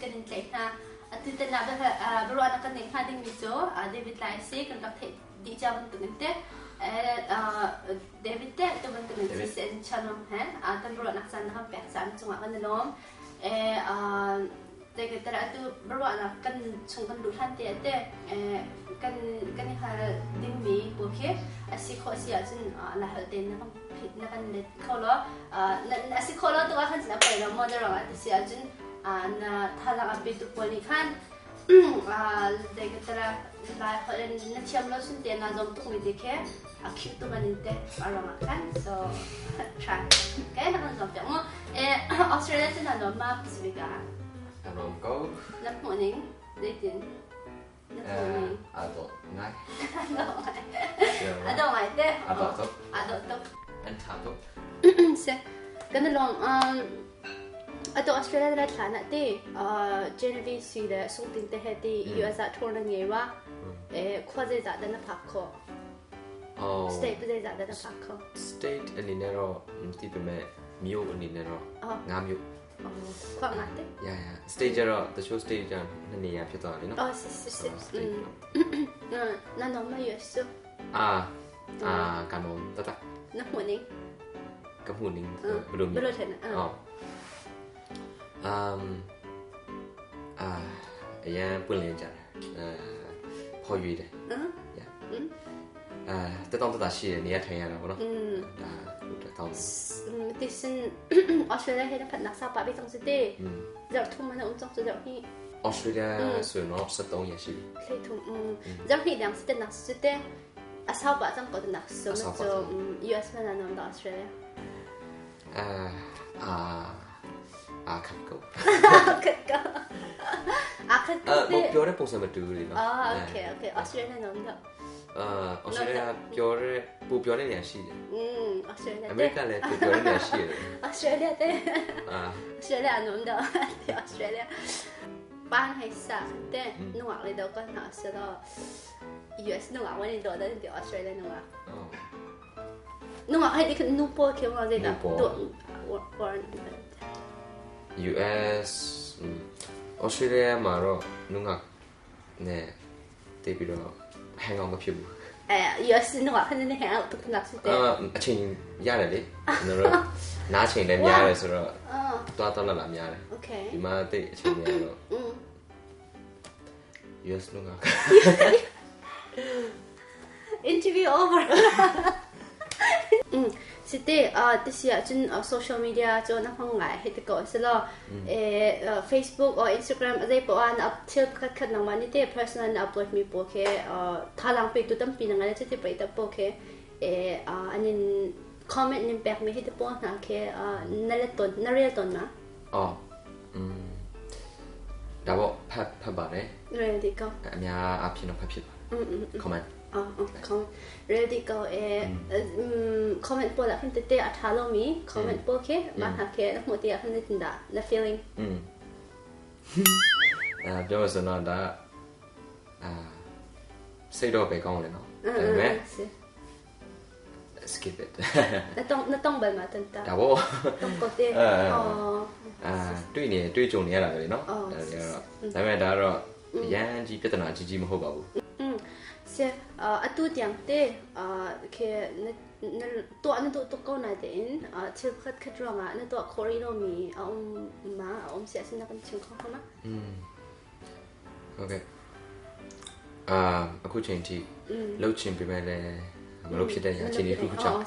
kan in tlaih hna. Atu tan ah biaruahnak kan neih hnga dingmi cu David Lai a si. Kan rak theih dih cia bantuk in te David te tu bantuk in CCN channel he kan biaruahnak caan na kan pek caah na cungah kan i lawm. Zeikatara atu biaruahnak kan chung kan luh hlan te ah te kan kan i hal dingmi pawl khi a si khawh si ahcun la hal tein na kan phit na kan let kho law na si khawh lo tuk ah khan cun a poi lo maw na ruangah ti si ahcun na thazaang a petu pawl nih khan zeikatara lai holh in na thiam lo sun te na zuam tuk mi te khi a cute tuk an in te a ruangah khan so try okay na kan zuam piak mu Australia cu na nuam ma Pacific ah A nuam ko. Na hmuh ning zeitin? Na hmuh ning? Aa dawh ngai. A dawh ngai te. A dawh tuk. A dawh tuk. An ṭha tuk. Si. Kan i lawm. Atu Australia na thla na ti Genevieve si le Sungtin te he ti US ah tour na ngei wa. Khua zeizah dah na phak khawh? State zeizah dah na phak khawh? State ani ne ro ti pe me myo ani ne ro nga myo ခွာငါတဲ့ Yeah yeah stage ကျတော့တချို့ stage ကျနှစ်နေရာဖြစ်သွားတယ်နော် အော်စစ်စစ်စစ်နာနော်မရဆ အာအာကမုံတတ နမှုနေ ကမှုနေဘယ်လိုဘယ်လိုထင်လဲအော်အမ်အာအရန်ပွင့်လင်းကြတယ်အဲဖော်ရွေတယ် yeah အဲတက်တောင့်တက်တာရှိတယ်နေရာထိုင်ရတာပေါ့နော်ဒါဟုတ်တယ်ကောင်းတယ် တိစင် Australia ဟဲ့ဖတ်နာစာပါပြီးတော့စတဲ့ဇောက်ထုံမနုံကြောက်ဇောက်ဟိ Australia ဆိုတော့73ရက်ရှိပြီ လေထုံဇောက်ဟိလျံစတဲ့နာစတဲ့အဆောက်ပါကြောင့်ပေါ်တဲ့နာဆိုမဆို US မနာနော် Australia အာအာအာခတ်ကောခတ်ကောအာခတ်ကောအဲ့ပြောတဲ့ပုံစံမတူဘူးလေနော် အာ okay okay Australia နော် အာ Australia ပြောတဲ့ပိုပြောတဲ့နေရာရှိတယ် อืม Australia အမေရိကလည်းပိုပြောတဲ့နေရာရှိတယ် Australia တဲ့အာ Australia နော်တော့ Australia ပန်းဟိစာတဲ့နွာလေတော့ကတော့ဆိုတော့ US နွာဝင်တော့တဲ့ Australia နွာနွာအဲ့ဒီကနူပေါ်ခေဝါတဲ့တော့ဘော US Australia မှာတော့နုငါနဲ့တိတ်ပြီးတော့ hang out မဖြစ်ဘူး အဲ US နွာခဏနေ hang out တူနာစတဲ့ အချိန်ရတယ်လေကျွန်တော်တို့နားချိန်လည်းများတယ်ဆိုတော့တွားတော့လာလာများတယ် Okay ဒီမှာတိတ်အချိန်များတော့ US နုငါ Interview over စတဲ့အာတစီအချင်း social media ကျော်နဖုံးငိုင်ဟစ်တကောဆလောအဲ Facebook or Instagram အသေးပေါ်အန် up ချစ်ခတ်ခတ်နမနိတဲ့ personal upload မီပိုခေထာလန်ပေတူတမ်ပိနငါလက်ချက်ပေတပိုခေအဲအနင် comment နင်ပက်မီဟစ်တပေါ်နာခေနလက်တွန်နရီတွန်နာ အော်อืมဒါပေါ့ဖတ်ဖတ်ပါတယ် ready go အများအဖြစ်တော့ဖတ်ဖြစ်ပါ comment အော် comment ready go အဲ comment ပေါ်လာခင်တဲ့အခါလုံးမီ comment ပေါ်ခေမဟာခေနမတီအခနဲ့တင်ဒါ the feeling อืมအဲပြောမစတော့ဒါအာစိတ်တော့ပဲကောင်းတယ်နော်ဒါပေမဲ့ skip it နတော့ဘယ်မှာတန်တာ ဒါပေါ့ တော့ကိုတဲ့အော် အာတွေ့နေတွေ့ကြုံနေရတာပဲနော်ဒါတွေကတော့ဒါပေမဲ့ဒါတော့ရန်ကြီးပြဿနာကြီးကြီးမဟုတ်ပါဘူး อืมเสียအတူတျံတဲ့အာခေနနတော့နတော့တော့ကောနာတဲ့အာချစ်ခတ်ခတ်ရောငါနတော့ခေါ်ရီလိုမီအောင်မအောင်เสียစနကန်ချင်းခေါ်မ อืมဟုတ်ကဲ့အာအခုချိန်ထိလှုပ်ချင်ပြမဲ့လည်းမလုပ်ဖြစ်တဲ့အခြေအနေတစ်ခုကြောင့်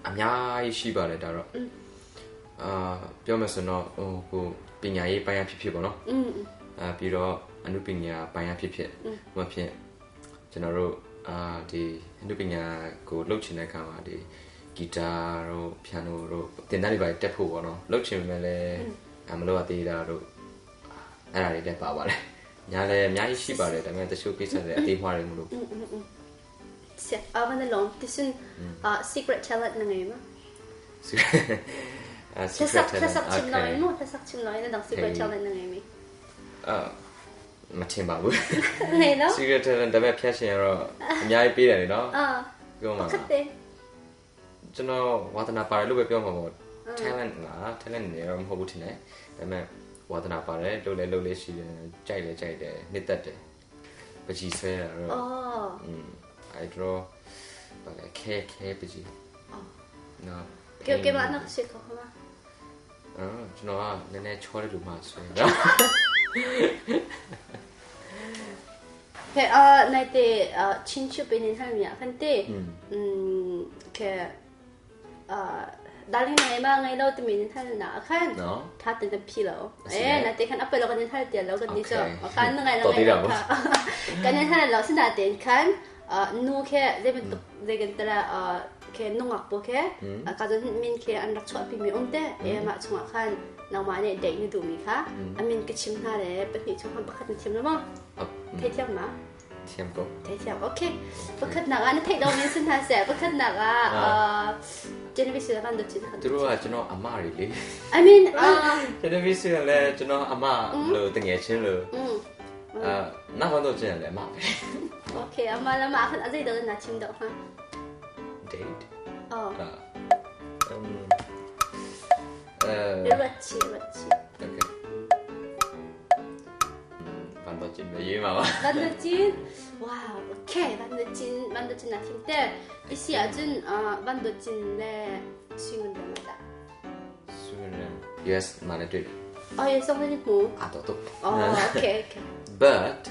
အများကြီးရှိပါတယ်ဒါတော့အာပြောမယ်ဆိုတော့ဟိုကိုပညာရေးပိုင်းရဖြစ်ဖြစ်ပေါ့နော် อืม အာပြီးတော့အနုပညာပိုင်းရဖြစ်ဖြစ်ဟိုဖြစ်ကျွန်တော်တို့အာဒီအနုပညာကိုလှုပ်ချင်တဲ့အခါမှာဒီဂီတာတို့ပီယာနိုတို့တင်တဲ့တွေပါတက်ဖို့ပေါ့နော်လှုပ်ချင်ပေမဲ့လည်းမလုပ်ရသေးတာတို့အဲ့ဒါတွေလည်းပါပါတယ်ညာလည်းအများကြီးရှိပါတယ်ဒါပေမဲ့တချို့ကိစ္စတွေအသေးမွှားတွေမလို့ เสียเอาวันนั้นลองที่ซึ่งอ่า secret talent นังไงมั้ย အာ ထဆက် secret ထဆက် talent ချင်လို့မို့ထဆက်ချင်လို့နတော့ secret talent นังไงมั้ย အာမထင်ပါဘူး နေနော် secret talent ဒါပေမဲ့ဖြတ်ရှင်ကတော့အများကြီးပေးတယ်လေနော် အာ ပြောမှာ ခက်တယ် ကျွန်တော်ဝါသနာပါတယ်လို့ပဲပြောမှာပေါ့ talent လား talent နေတော့မဟုတ်ဘူးထင်တယ်ဒါပေမဲ့ ဝါသနာပါတယ်လုပ်လဲလုပ်လဲရှိတယ်ကြိုက်လဲကြိုက်တယ်နှစ်သက်တယ်ပကြီးဆွဲတာတော့ အော် I draw ဘာလဲခဲခဲပကြီးနော် ကဲကဲမနော်ရှိခေါ်မှာ အော်ကျွန်တော်ကနည်းနည်းချောတဲ့လူမှဆွဲတော့ ကဲအာနိုင်တဲ့ချင်းချူပင်းနေထိုင်မြခန်တဲ့อืมကဲအာဒါလင်းနိုင်မငိုင်လို့တမင်းထိုင်နာအခန်း နော် 他等的屁了，哎，那得看阿伯老个人他点老个你说，我看那个那个，刚才他老是那点看，努克这边这个得了呃，克弄阿伯克，啊，加上面克按拉出比米翁的，哎嘛从阿看，那嘛呢得你杜米卡，阿面个亲他嘞，不你从看不看听了吗？睇听嘛？ ထင်ကို 睇听，OK，不看那个，你睇到面是那些，不看那个，呃，真的是看到真 သူတို့ကကျွန်တော်အမတွေလေ I mean အာ ကျွန်တော်ပြီးဆိုရင်လည်းကျွန်တော်အမလို့တငယ်ချင်းလို့ อืม အာနောက်ကတော့ကျင်လည်းအမပဲ Okay, အမလမအခအစိတော့နာချင်းတော့ဟာ date အော် အာအမ်အဲ ရချီရချီ Okay ဘာတော့ကျင်မရေးမှာပါ ဝန်ဒချင်းဝါ okay ဝန်ဒချင်းဝန်ဒချင်းနာချင်းတဲ့ဒီစီအချင်းအာဝန်ဒချင်းလဲရှင်ဝင်တယ်မတာ ဆွေးနွေး US မှာလည်းတွေ့တယ် အော်ရဆုံးနေမူ အာတော့တော့ အော် okay okay but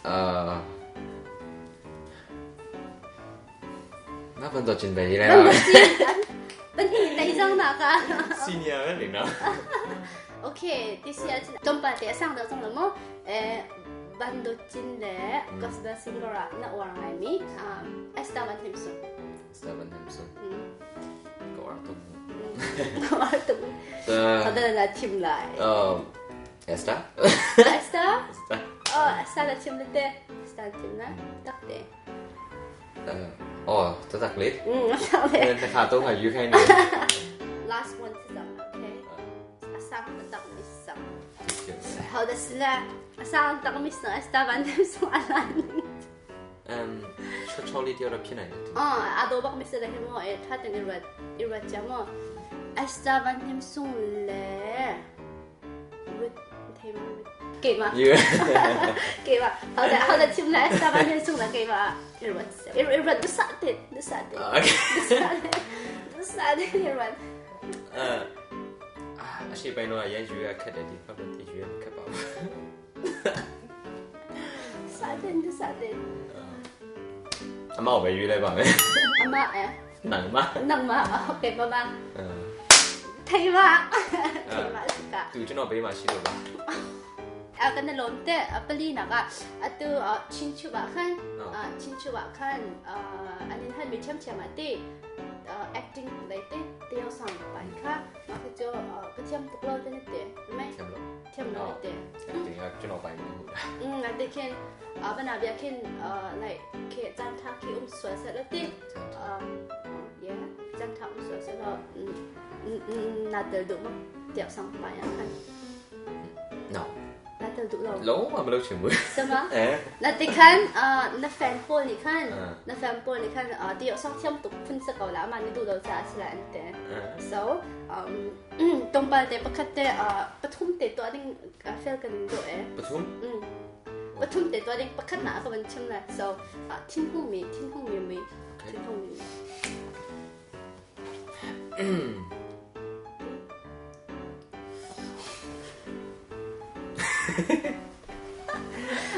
အာငါဘာတော့ကျင်ပဲရေးလိုက် ဝန် ပါ ဒချင်းဘယ်နေနေဆောင်နာက senior ပဲလေနော် Okay ဒီစီအချင်းတုံးပါတဲ့အဆောင်တော့ဆုံးလမောအဲဝန်ဒချင်းလဲ gospel singer နာဝရငိုင်မီအာအစတာဝန်ဟင်ဆူ Seven Hampson ကောတော့ တော့တူ The ခဒလာချင်းလိုက် Esther Esther Esther အော်ဆာလာချင်းတဲ့စတာချင်းနာတက်တဲ့ အော်တတကလေး อืมဆောက်လေ တခါတော့ခါယူခိုင်းနေ last one စမ်း okay အဆောင်တက်မစ်ဆောင်ဟောဒစလာအဆောင်တက်မစ်နော်စတာဝန်ဆူအလန် အမ်ချောချောလေးတယောက်တော့ဖြစ်နိုင်တယ် အော်အတော့ဘမစ်စလာဟမောအဲ့ထတဲ့ရရချမောအစတာဝန်ဆူလေဝတ်ထေမကေမ ယူ ကေမဟုတ်တယ်ဟုတ်တယ်ချင်းလာစတာဝန်ဆူလာကေမရရရရဒစတဲ့ဒစတဲ့ Okay ဒစတဲ့ရရ အာအရှိပိုင်းတော့ရယူရခက်တယ်ဒီဘက်တော့ယူရမခက်ပါဘူး စတဲ့ဒစတဲ့ အမောက်ပဲယူလိုက်ပါမယ် အမအဲ နိုင်မ နမโอเคမမ အမ် ထေမထေမစက သူကျွန်တော်ဘေးမှာရှိလို့ပါ အကနလုံးတဲ့အပလီနာကအတူချင်းချူပါခန်အချင်းချူပါခန်အာအနင်ဟန်မီချမ်ချမ်အတေ acting လိုက်တဲ့တယောက်ဆောင်ပိုင်ခါမကကြောကချမ်တုကလောတဲ့တဲ့မဲ ဆမ်လို့ ချမ်လို့တဲ့ တင်ကကျွန်တော်ပိုင်းမှာဟုတ်လား อืมအတေခင်အဘနာဗျခင် like ခေဇန်ထာခိအုံဆွဆက်လက်တဲ့အာ yeah ဇန်ထာအုံဆွဆက်တော့နာတယ်တို့မတယောက်ဆောင်ပိုင်အခါ နော် နာတယ်တို့တော့ လုံးဝမလုပ်ချင်ဘူး စမ အဲ 那得看啊，那饭铺你看，那饭铺你看啊，第上天都分是够了嘛，你都都加起来的。So，嗯，东北的不看的啊，不通的多点啊，费跟多哎。 ပထုံ 嗯，不通的多点不看哪个问题了。So 啊，天空没，天空没没，天空没。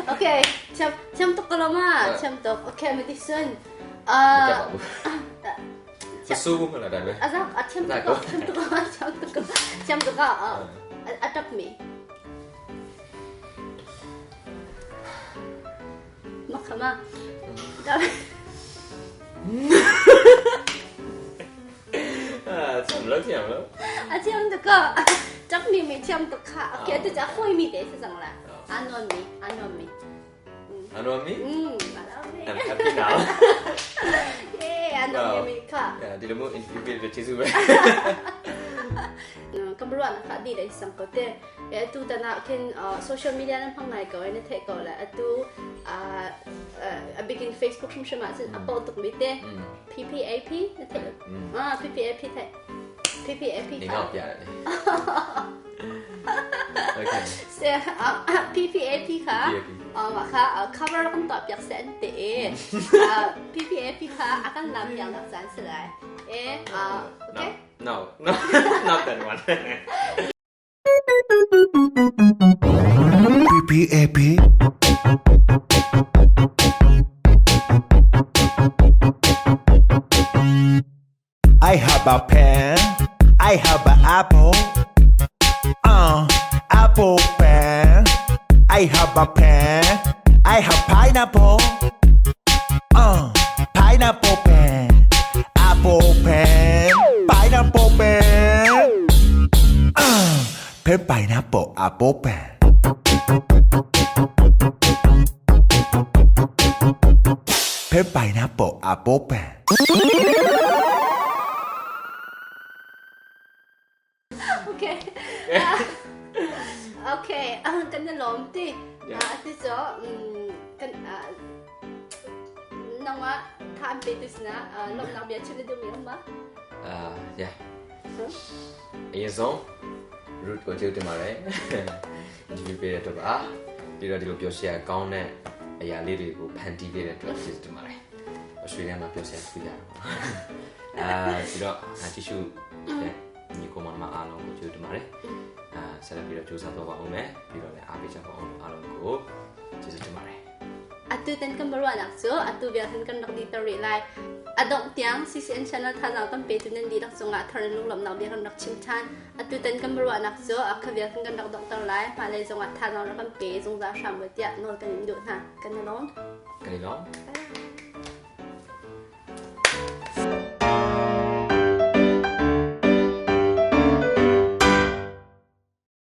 Okay, 签签读个了嘛？签读，OK，没得顺。 မ 啊 တက်ပါဘူးမဆိုးဘူးမလားဒါပဲ 啊，啊，签读个，签读个，签读个，签读个啊，啊，读没？မခမဒါ အာဆမ်လို့ဆမ်လို့ အချမ်တကจักมีไม่ချမ်တခโอเคတကြခွေမိတယ်စစံလားအနော်မီအနော်မီ အနော်မီ อืมအနော်မီ I'm happy now เย้အနော်မီခ ဒီလိုမျိုး interview ပေးတဲ့ကျေးဇူးပဲ ကမ္ဘာနာခဒီလေစံကတဲ့အဲတူတနာခင် social media နဖငိုင်ကောနေတဲ့ကောလာအတူအာအ begin Facebook ရှမစအပေါ်တုမိတဲ့ PPAP တဲ့အာ PPAP တဲ့ PPAP နေငါ့ကိုပြရတယ် Okay Se PPAP ခါ PPAP မခါ cover kan to piak sen te PPAP ခါ akan lam yang nak san se lai e okay No no not that one PPAP I have a pen. I have an apple. Apple pen. I have a pen. I have pineapple. Pineapple pen. Apple pen. Pineapple pen. Pen pineapple apple pen. Pen pineapple apple pen. Okay. Okay, kan na lom ti. Ti so kan nangma tha an pe tu sina lom nak bia chim na duh mi um ma? Yeah. အရင်ဆုံး root ကိုကျေးဇူးတင်ပါတယ် interview ပေးတဲ့အတွက်ပါပြီးတော့ဒီလိုပြောရှင်းကောင်းတဲ့အရာလေးတွေကိုဖန်တီးပေးတဲ့အတွက်ကျေးဇူးတင်ပါတယ်အရွှေထဲမှာပြောရှင်းထူကြတာပေါ့အာပြီးတော့ကြည့်ရှုတဲ့ညီကောင်မအားလုံးကိုကျေးဇူးတင်ပါတယ်အာဆက်လက်ပြီးတော့ကြိုးစားတော့ပါအောင်မယ်ပြီးတော့လည်းအားပေးကြပါအောင်အားလုံးကိုကျေးဇူးတင်ပါတယ် Atu ten kan baruah cu atu vial hin kan rak dih ter rih lai. A dongh tiang CCN channel thazaang kan petu nan dihlak cungah thar in lunglawmhnak bia kan rak chim ṭhan. Atu tan kan biaruahnak cu a kha vial hin kan rak donghter lai. Hmailei zongah thazaang rak kan pe zungzal hram u tiah nawl kan in duh hna. Kan i lawm. Kan i lawm. Bye.